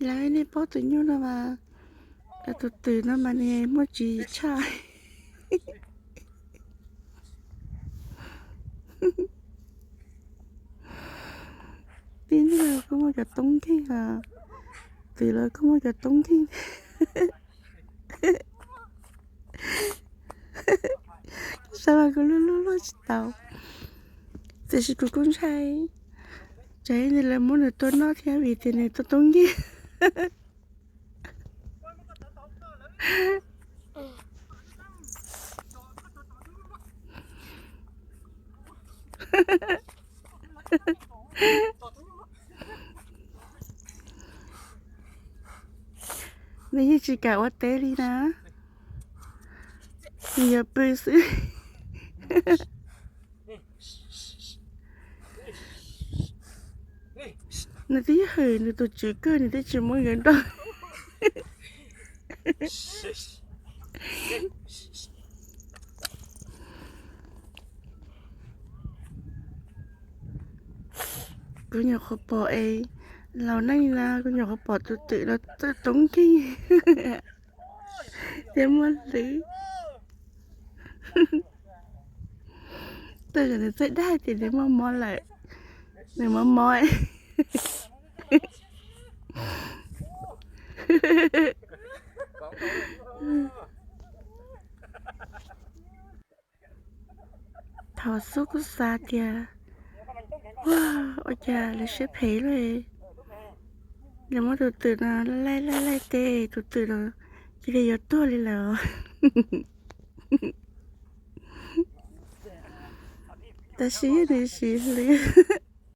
Lawv, nej paub tus nyuj no mas, tus twm no mas nws muaj tswv yim tshaj. Tib neeg los kuj muaj cov toob nkeeg os, twm los kuj muaj cov toob nkeeg. Kuv xav mas kuv luag luag luag tsis tau, tiam sis kuv kuj ntshai, tsam ib ntsis lawv muab nws tua noj thiab vim tias nws toob toob nkeeg. Nws yeej tsis kam ua teb li na, nws yuav pw xwb. Nws twb hwm nws tus tswv kawg, nws twb tsis muab nkawd nrauj. Kuv nyuam qhuav pom es, laus neej na, kuv nyuam qhuav pom tus twm no txawj toob nkeeg thiab muaj hlwb. Tej zaum nws txawj dag tias nws muaj mob lawm, nws mob mob. Thaum xub kuj xav tias, ua cas lawv siab phem lawm, lawv muab tus twm no laij laij laij tes, tus twm no cia li yuav tuag li lawm. Tab sis yog nws siv hlwb,